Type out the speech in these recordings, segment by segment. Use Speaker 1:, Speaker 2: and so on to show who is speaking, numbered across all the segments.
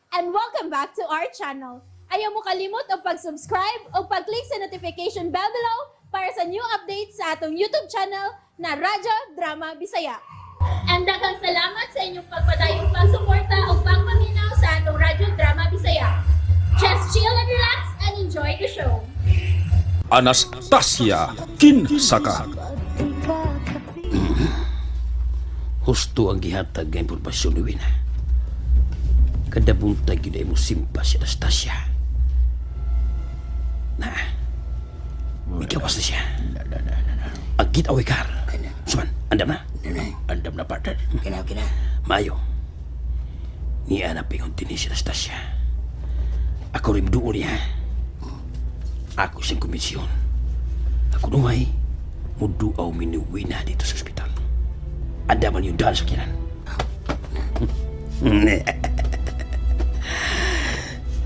Speaker 1: And welcome back to our channel. Ayaw mo kalimot og pag-subscribe o pag-click sa notification bell below para sa new updates sa atong YouTube channel na Radyo Drama Bisaya. And daghang salamat sa inyong pagpadayong pagsuporta o pagpaminaw sa atong Radyo Drama Bisaya. Just chill and relax and enjoy the show.
Speaker 2: Anastasia Kinsaka.
Speaker 3: Husto ang gihatag nga impormasyon ni Wina. Kada buntag yun ay mo simpa si Anastasia. Na, ikawas na siya. Agit away kar. Suman, andam na? Andam na, partner.
Speaker 4: Kina, kina.
Speaker 3: Mayo. Niya na pingon tini si Anastasia. Ako rin duo niya. Ako siyang komisyon. Ako nuhay, muduaw minuwi na dito sa ospital. Andaman yung daan sa kinan.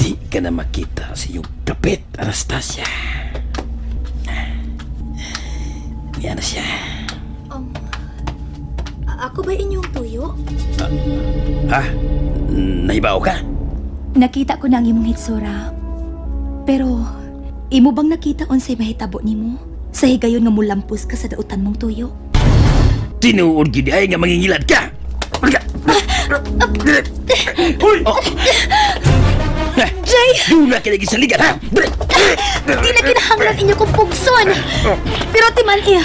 Speaker 3: Di ka na makita sa iyong kapit, Anastasia. Niya na siya.
Speaker 5: Ako ba inyong tuyo?
Speaker 3: Ha? Nahibaw ka?
Speaker 5: Nakita ko na ang imong hitsura. Pero, imo bang nakita unsay mahitabo nimo? Sa higayon nga mulampos ka sa dautan mong tuyo?
Speaker 3: Tinuod gid ay nga mangingilad ka. Hoy! Oh.
Speaker 5: Jay!
Speaker 3: Dula ka lagi sa ligan, ha?
Speaker 5: Di na kinahanglan inyo kong pugson! Pero timan iya,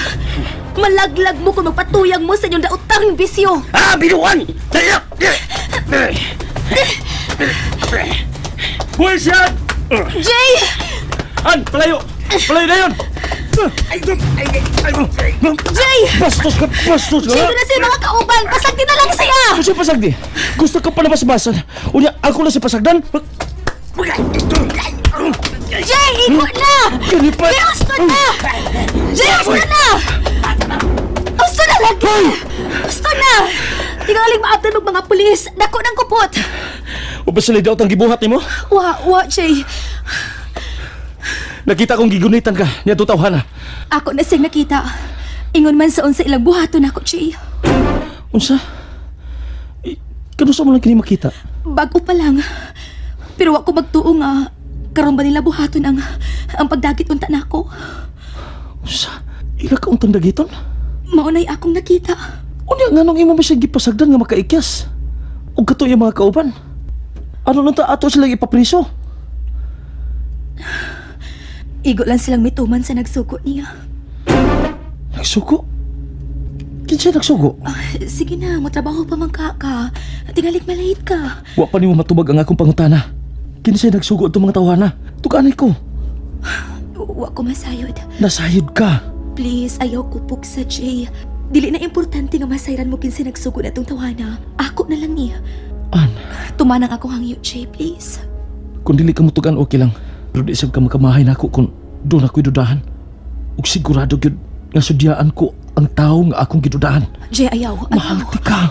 Speaker 5: malaglag mo kung magpatuyang mo sa inyong dautang bisyo!
Speaker 3: Ah, binuan! Dali na!
Speaker 2: Hoy, siya!
Speaker 5: Jay!
Speaker 2: An, palayo! Palayo na yun!
Speaker 5: Jay!
Speaker 2: Bastos ka! Bastos ka!
Speaker 5: Jay, doon na siya mga kauban! Pasagdi na lang siya!
Speaker 2: Gusto pasagdi? Gusto ka pa na basbasan? Unya, ako na si pasagdan?
Speaker 5: Jay, igo na!
Speaker 2: Kani pa!
Speaker 5: Jay, gusto na! Jay, gusto na! Gusto na lagi! Gusto na! Tingaling maabdan og mga pulis. Dako ng kupot.
Speaker 2: O ba sila daw ang gibuhat nimo?
Speaker 5: Wa, wa, Jay.
Speaker 2: Nakita kong gigunitan ka niya tawhana.
Speaker 5: Ako na siyang nakita. Ingon man sa unsa ilang buhaton ako, Jay.
Speaker 2: Unsa? Kanusa mo lang kini makita?
Speaker 5: Bago pa lang. Pero wa ko magtuo nga karon ba nila buhaton ang pagdagit unta nako.
Speaker 2: Unsa? Ila ka untang dagiton?
Speaker 5: Maunay akong nakita.
Speaker 2: Unya nganong imo ba siya gipasagdan nga makaikyas? Ug kato yung mga kauban? Ano lang ta ato sila ipapriso?
Speaker 5: Igo lang silang mituman sa nagsuko niya.
Speaker 2: Nagsugo? Kinsa nagsugo?
Speaker 5: Ah, sige na, motrabaho pa man ka ka. Tingalik malate ka.
Speaker 2: Wa pa nimo matubag ang akong pangutana. Kinsay nagsugo itong mga tawhana? Tuganay ko.
Speaker 5: Wa ko masayod.
Speaker 2: Nasayod ka.
Speaker 5: Please, ayaw ko pugsa, Jay. Dili na importante nga masayran mo kinsa nagsugo na itong tawana. Ako na lang niya.
Speaker 2: An,
Speaker 5: Tumanang ako hangyo, Jay, please.
Speaker 2: kung dili ka mutugan okay lang. Pero di sab ka makamahay nako kung doon ako'y dudahan. Ug sigurado gyud nga sudyaan ko ang tawo nga akong gidudahan.
Speaker 5: Jay, ayaw. Ayaw.
Speaker 2: Mahal ti ka.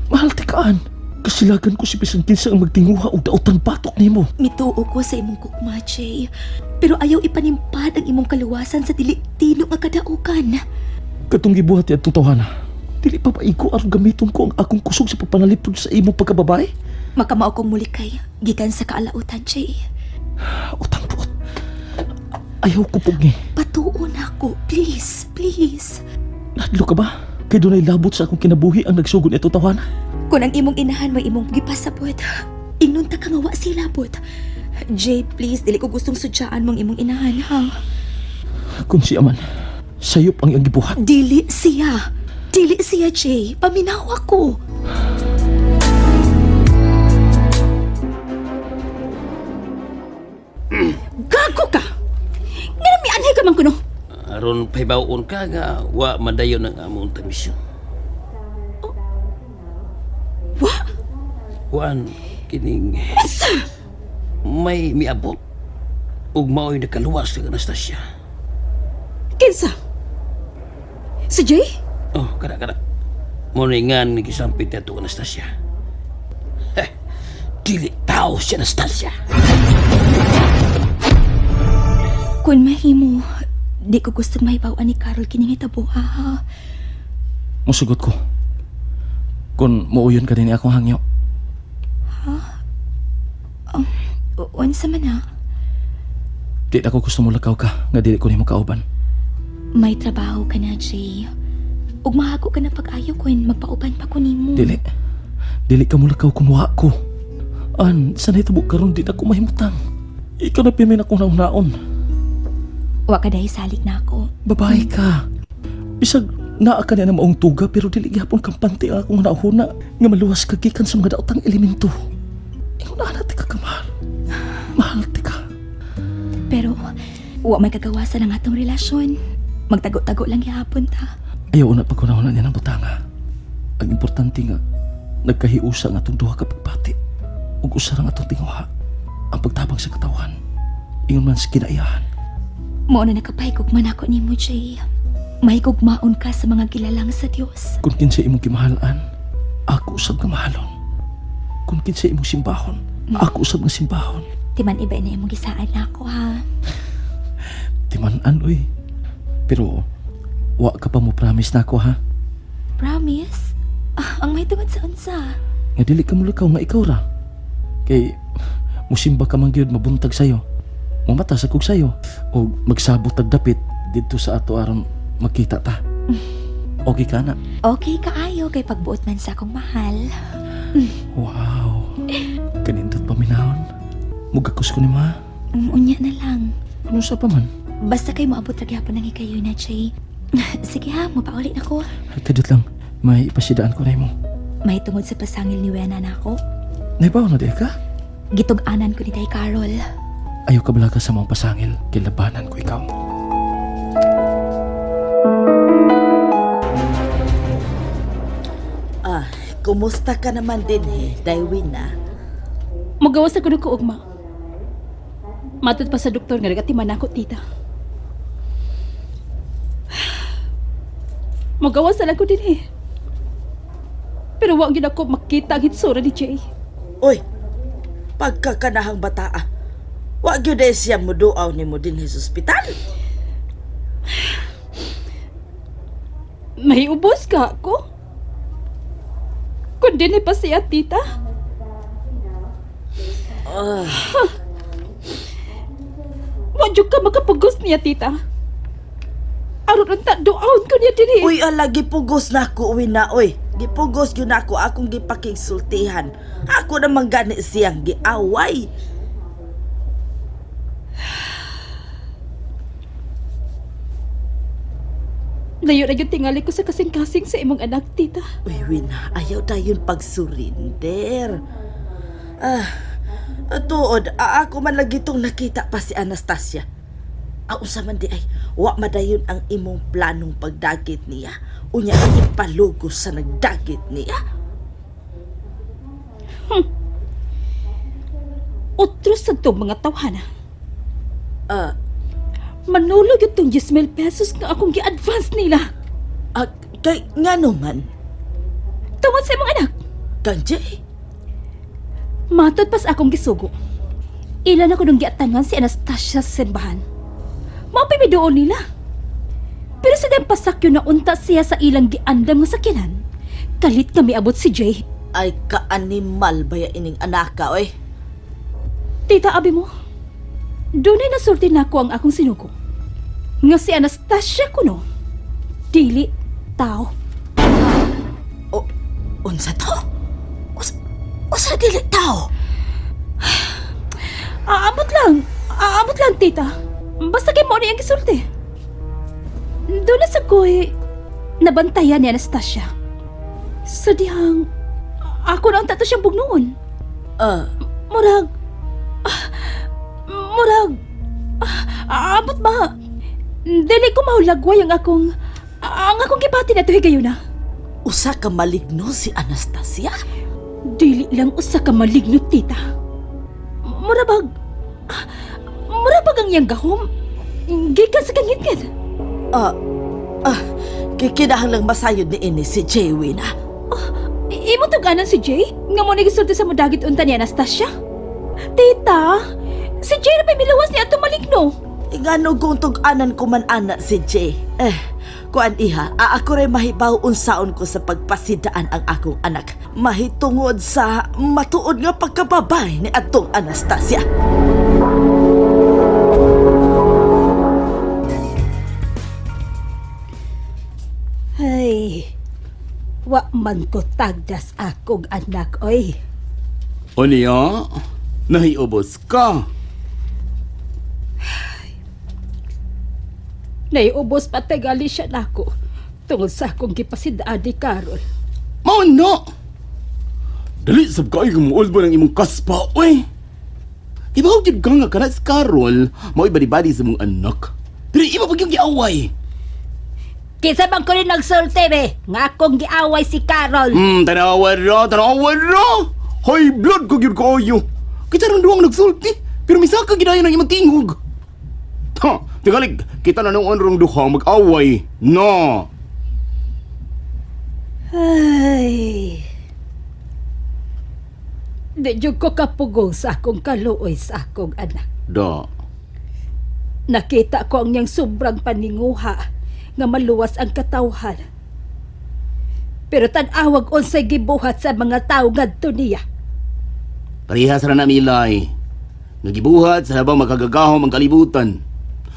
Speaker 2: Mahal ti ka, An. Kasilagan ko si bisan kinsa ang magtinguha og dautan batok nimo.
Speaker 5: Mituo ko sa imong kukma, Jay. Pero ayaw ipanimpad ang imong kaluwasan sa dili tino nga kadaukan.
Speaker 2: Katong gibuhat ni atong tawhana. Dili pa maigo aron gamiton ko ang akong kusog sa pagpanalipod sa imong pagkababae.
Speaker 5: Makamao kong mulikay, gikan sa kaalautan, Jay.
Speaker 2: Utang buot. Ayaw ko pugi.
Speaker 5: Patuon ako, please, please.
Speaker 2: Nadlo ka ba? Kay dunay labot sa akong kinabuhi ang nagsugod nito tawana.
Speaker 5: Kung ang imong inahan may imong gipasabot, ingnon ta ka nga wa silabot. Jay, please, dili ko gustong sudyaan mong imong inahan, ha?
Speaker 2: Kung siya man, sayop ang iyang gibuhat.
Speaker 5: Dili siya. Dili siya, Jay. Paminaw ako.
Speaker 1: Gago ka! Nga mi anhi ka man kuno.
Speaker 3: Aron pahibawon ka nga wa madayon ang among misyon.
Speaker 1: Wa?
Speaker 3: Wan kining may miabot ug mao'y nakaluwas sa Anastasia.
Speaker 1: Kinsa? Si Jay?
Speaker 3: Oh, kada kada. Mo ni nga ni gisampit niya to Anastasia. Eh, dili tao si Anastasia.
Speaker 5: Kung mahimo, di ko gustong mahibaw-an ni Carol kining hitabo, ha?
Speaker 2: Musugot ko. Kung muuyon ka din akong hangyo.
Speaker 5: Ha? Unsa man na?
Speaker 2: Di na ko gusto mo lakaw ka nga dili ko nimo kauban.
Speaker 5: May trabaho ka na, Jay. Ug mahago ka na pag-ayo kun magpauban pa ko nimo.
Speaker 2: Dili. Dili ka mo lakaw kung wa ko. An, sa nahitabo karon di na ko mahimutang. Ikaw na pirmi na akong naunaon.
Speaker 5: Wa ka dahil salig na ako.
Speaker 2: Babae ka. Bisag naa ka niya na maong tuga pero dili gihapon kampante ang akong nauna nga maluwas ka gikan sa mga daotang elemento. Ingon na ti ka kamahal. Mahal ti ka.
Speaker 5: Pero wa may kagawasan ang atong relasyon. Magtago-tago lang gihapon ta.
Speaker 2: Ayaw na pagkunahuna niya ng butanga. Ang importante nga, nagkahiusa nga atong duha ka pagbati. Ug usa ra ang atong tinguha. Ang pagtabang sa katawan. Ingon man sa kinaiyahan.
Speaker 5: Mao na nakapahigugma nako nimo, Jay. Mahigugmaon ka sa mga gilalang sa Dios.
Speaker 2: Kung kinsa imong gimahalan, ako usab nga mahalon. Kung kinsa imong simbahon, ako usab nga simbahon.
Speaker 5: Timan iba na imong gisaad nako ha.
Speaker 2: Timan-an, uy. Pero, wa ka pa mo promise na ako, ha?
Speaker 5: Promise? Ah, ang may tungod sa unsa.
Speaker 2: Nga dili ka mulakaw nga ikaw ra. Kay, musimba ka man gyud mabuntag sayo. Mamata sa kog sayo. O magsabot tag dapit didto sa ato aron magkita ta. Okay ka na.
Speaker 5: Okay kaayo kay pagbuot man sa akong mahal.
Speaker 2: Wow. Kanindot paminahon. Mugakos ko ni ma.
Speaker 5: Unya na lang.
Speaker 2: Ano sa pa man?
Speaker 5: Basta kay moabot ra gyapon ang hikayo na, Jay. Sige ha, mopauli na ko.
Speaker 2: Ay, kadiyot lang. May ipasidaan ko na mo.
Speaker 5: May tungod sa pasangil ni Wena na ako.
Speaker 2: Naibaw na di ka?
Speaker 5: Gitug-anan ko ni Day Carol.
Speaker 2: Ayaw ka bala ka sa mga pasangil. Kilabanan ko ikaw.
Speaker 4: Ah, kumusta ka naman din eh, Daywin na.
Speaker 1: Magawas ako ko ugma. Matod pa sa doktor nga nagatiman ako, tita. Magawas na lang ko din eh. Pero wa gyud ako makita ang hitsura ni Jay.
Speaker 4: Uy, pagkakanahang bataa. Wa gyud eh siya muduaw nimo dinhi sa ospital.
Speaker 1: May ubos ka ako. Kundi ni pa siya, tita.
Speaker 4: Ah,
Speaker 1: Wa jud ka makapugos niya, tita. Aron unta duaon ko niya dinhi.
Speaker 4: Uy, ala, gipugos na ako, uwi na, uy. Gipugos yun ako, akong gipakigsultihan. Ako naman gani siyang giaway.
Speaker 1: Layo na yung tingali ko sa kasing-kasing sa imong anak, tita.
Speaker 4: Uy, Wina, ayaw dayon pagsurinder. Ah, tuod, ako man lagi tong nakita pa si Anastasia. Ah, unsa man di ay, wa madayon ang imong planong pagdagit niya. Unya ipalugos sa nagdagit niya.
Speaker 1: Otro sa to mga tawhana.
Speaker 4: Ah,
Speaker 1: Manulog itong 10,000 pesos nga akong gi-advance nila.
Speaker 4: ah, kay ngano man,
Speaker 1: Tungod sa imong anak.
Speaker 4: kanje.
Speaker 1: Matod pas akong gisugo. Ilan ako nung giatangan si Anastasia sa simbahan. Mao pa'y miduol nila. Pero sa dahil pasakyo na unta siya sa ilang giandam nga sakyanan, kalit kami abot si Jay.
Speaker 4: Ay kaanimal ba ya ining anaka, oy?
Speaker 1: Tita, abi mo, dunay nasulti nako ang akong sinugo. Nga si Anastasia kuno, dili tao.
Speaker 4: O, unsa to? Usa, usa dili tao.
Speaker 1: Aabot lang. Aabot lang, tita. Basta kay mo ni ang gisulti. Doon na sa koy, nabantayan ni Anastasia. Sa dihang, ako na ang tato siyang bugnoon.
Speaker 4: Ah,
Speaker 1: Murag, murag, aabot ba? Dili ko mahulagway ang akong gibati na tuhi gayon na.
Speaker 4: usa ka maligno si Anastasia?
Speaker 1: Dili lang usa ka maligno, tita. Murabag, murabag ang iyang gahom. Gikan sa kangitngit.
Speaker 4: Ah, ah, kikinahanglang masayod ni ini si Jaywin, ah.
Speaker 1: Imo tuganan si Jay? Nga mo nagisulti sa mudagit unta ni Anastasia? Tita, si Jay na pa'y miluwas ni ato maligno.
Speaker 4: Ingano kung tug-anan ko man ana si Jay. Eh, kuan iha, ako ray mahibaw unsaon ko sa pagpasidaan ang akong anak. Mahitungod sa matuod nga pagkababay ni atong Anastasia. Wa man ko tagdas akong anak, oy.
Speaker 6: O niya, nahiubos ka.
Speaker 4: Naiubos patagali siya nako tungod sa akong gipasidaan ni Carol.
Speaker 6: Mao na! Dali sab kaayo nga muulbo ng imong kaspa, oy! Ibaw gyud ka nga kana si Carol, mao'y badi-badi sa mong anak. Pero iba pag yung giaway.
Speaker 4: Kinsa man ko rin nagsulti, be, nga akong giaway si Carol.
Speaker 6: Tanawa ra, tanawa ra! High blood ko gyud kaayo. Kita rang duwang nagsulti, pero misaka gidayon ang imong tingog. Ha, tingalig, kita na noon rong duha mag-away. No.
Speaker 4: Ay. Di jud ko kapugong sa akong kaluoy sa akong anak.
Speaker 6: Da.
Speaker 4: Nakita ko ang niyang sobrang paninguha nga maluwas ang katawhan. Pero tan-awag unsay gibuhat sa mga tawo ngadto niya.
Speaker 6: Parehas ra na milay. Nagibuhat sa habang makagagahom ang kalibutan.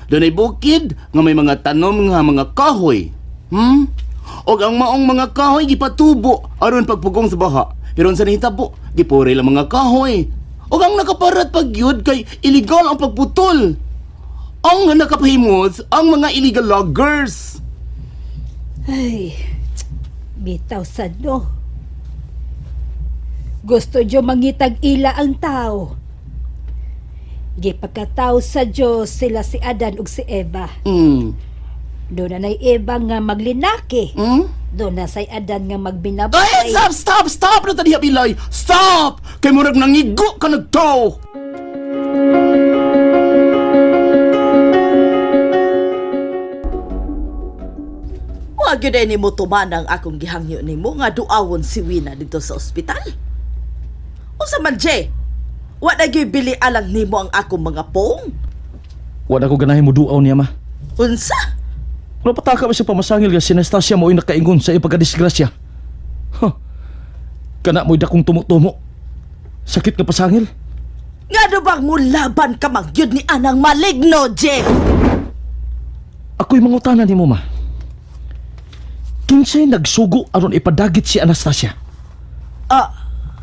Speaker 6: Dunay bukid nga may mga tanom nga mga kahoy. Og ang maong mga kahoy gipatubo aron pagpugong sa baha. Pero unsa nahitabo, gipuri lang mga kahoy. Og ang nakaparat pag gyud kay illegal ang pagputol. Ang nakapahimos ang mga illegal loggers.
Speaker 4: Ay, bitaw sa no. Gusto diyo mangitag ila ang tao. Gipagkatao sa Diyos sila si Adan ug si Eva. Doon na na'y Eva nga maglinaki. Doon na say Adan nga magbinabay.
Speaker 6: Ay, stop, stop, stop na taniya bilay. Stop! Kay murag nangigo ka nagtaw.
Speaker 4: Wa gyud ay nimo tuman ang akong gihangyo nimo nga duawon si Wina dito sa ospital. Unsa man Jay? Wa na gyud bili alang nimo ang akong mga pong?
Speaker 2: Wala ko ganahin mo duaw niya, ma.
Speaker 4: Unsa?
Speaker 2: Wala pataka ba siya pamasangil nga si Anastasia mo'y nakaingon sa iyang pagkadisgrasya? Huh. Kana mo'y dakong tumo-tumo. Sakit nga pasangil.
Speaker 4: Nga bang mulaban ka man gyud ni anang maligno, Jay?
Speaker 2: Ako'y mangutana ni mo, ma. Kinsa'y nagsugo aron ipadagit si Anastasia?
Speaker 4: Ah,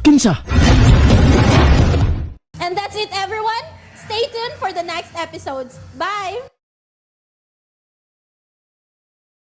Speaker 2: Kinsa?
Speaker 1: And that's it, everyone. Stay tuned for the next episodes. Bye!